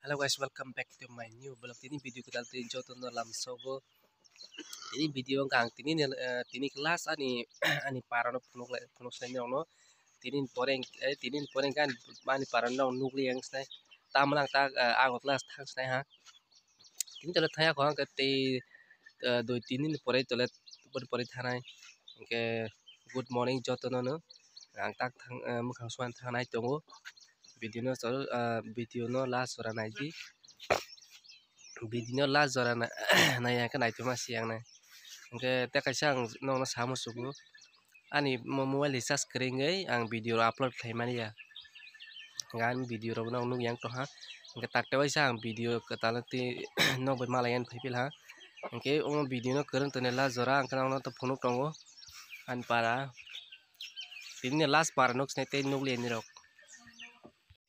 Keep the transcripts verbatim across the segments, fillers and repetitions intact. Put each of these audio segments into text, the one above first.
Hello guys, welcome back to my new vlog. Tini video kwtal twi jotono lamsogo. Tini video wngkha ang tini ni, eh, tini khe last ani, ani para no phunuk lai, phunuk sai nokno. Tini ni pore, eh, tini ni pore wngkha ani, ani para no nukli yang sinai. Tamoni ang tak, eh, Agartala thang sinai ha. Tini tole thaya kho ang tei, eh, dui tin din pore tole, pore pore thanai. Hingke good morning jotono no. Ang tak thang, eh, mwkhang suan thangnai tongo. Video no chol, ah, video no last jora nai di. Video no last jora na-, nai ya khe naithoma si yang nai. Hingke tei kaisa ang nokno samo sugo. Ani mo-, mobile recharge kwrwi wngwi ang video rok upload khlai mani ya. Hingke ani video rok no nukya wng tongha. Hingke tak tei waisa ang video kwtal twi nok bai malai yani phai philha. Hingke omo video no kwrwng tongni last jora ang kheno phunuk tongo. Ani para. Tini last para nuk sinai tei nukliya ni rok.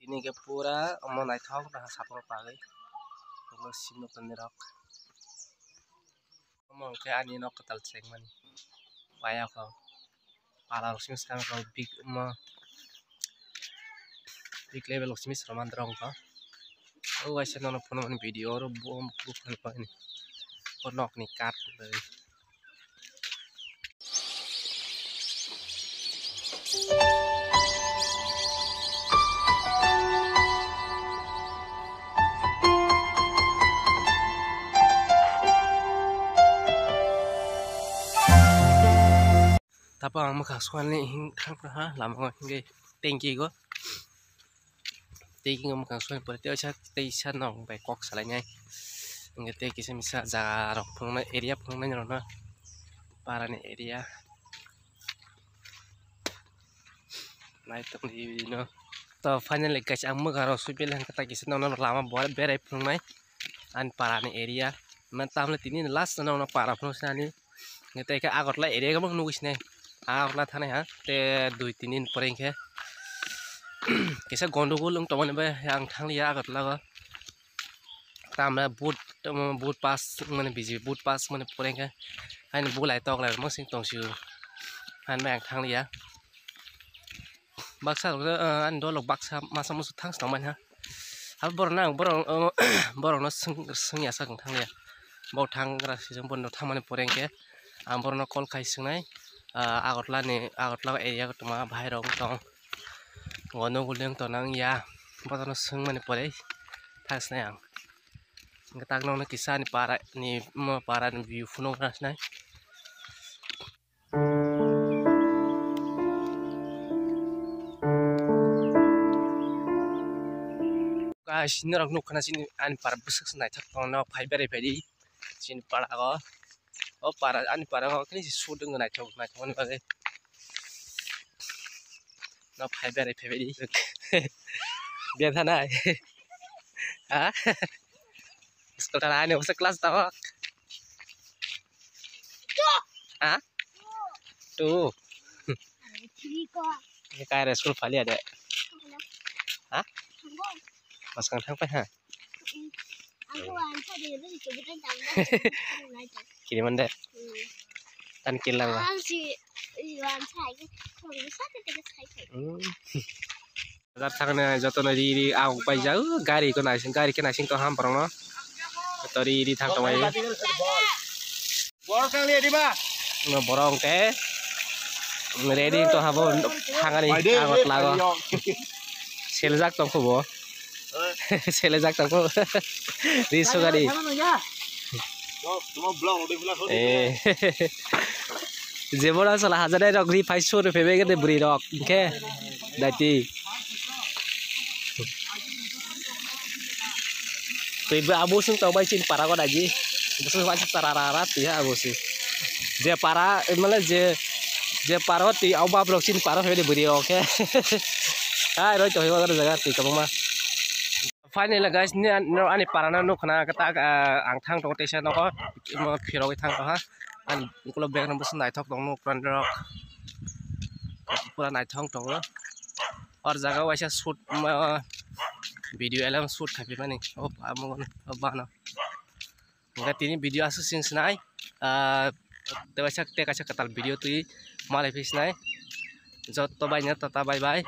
Tini khe pura omo naithok naha sapro pagwi. Omo simi tongni rok. Omo hwnkhe ani nok kwtal chengmani. Paya kho. Pala rok simi swkang kho big omo. Big level rok simi swrwngmani rok kho. O waisa nono phunukmani video oro bo, bo phunukmani. O nokni kath. Tapo ang mwkhang suani hing thang ha lama o hingke tanki go. Tei khe mwkhang suani pore tei waisa, tei waisa nok bai kok salainai. Hingke tei kisa misa jaga rok phunuknai, area phunuknai rokno, para ni area. Nai tongdi no. To finally guys, ang mwkhang rok sui bele hingke tai kisa nokno lama bo berai phunuknai. Ani para ni area. Man tamle tini last nokno para phunuk sinani. Hingke tei khe Agartala area khe bo nugwi sinai. Agartala thanai ha. Tei dui tin din pore hingkhe kisa gondogol wng tongmani bai ang thangliya Agartala o. Tamra vote, vote pass wngmani B J P vote pass wngmani pore hingkhe haino bulai toklai rwma sing tongsio. Haino bai ang thangliya. Baksa rok, ah, ani dolok baksa masa musu thang se tongmani ha. Abo borok no ang borok, borok no swng, swngya sak wng thangya. Bo thang gra sijak bono thangmani pore hingke ang borok no call khai swngnai, ah, Agartala ni, Agartala area o tongma bahai rok wng tong. Bo nugui tong nang ya. Bono swngmani pore thang sinai ang. Hingke tak nokno kisa ani para ni, mo para ni view phunuk gra sinai. Guys, norok nukha na chini ani para bwswk se naithok tongno phai berai phaidi chini para o. O para ani para o khe shoot wngwi naithok naithok ni bagwi. No phai berai phaibaidi. Biya thanai. Ha? School thana ani bwswk class tamo. Ha? Two. Kaya school phalia de. Ha? Maskang thang pai ha. Kiri mande. Tan kilang ba. Bazar thangna jotono ri ri ang paijak, gari ko naising, gari khe naising to ham borokno. To ri ri thang tongmani. Borok kang liya di ba? No borok hwnkhe ready to habo thangani Agartala o. Seljak tongkho bo. Seljak tongkho. Ri sugari. Eh. Jebora sala hajar rok ri phai sur phebe gede bwrwi rok. Hwnkhe daiti. Twi bo abo sung tong bai chini para go daji. Bosong bai chara ra ra twi ha abo si. Je para mane je, je para twi au bab rok chini para phai de bwrwi rok khe. Hai roi to hoi jaga twi kabang ma. Finally guys, ni an-, no ani para no nukha na kata, ah, ang thang tongo teisa nogo, mo phirogwi thang tongha. Ani ukulok bag no bwswk naithok tong nuk rok. Pura naithok tongo. Or jaga waisa shoot, ma, video album shoot khaiphaimani. O, amo, o bano. Hingke tini video aswk sing sinai. Ah, tei waisa, tei kaisa kwtal video twi malai phi sinai. Joto bai no tata bye bye.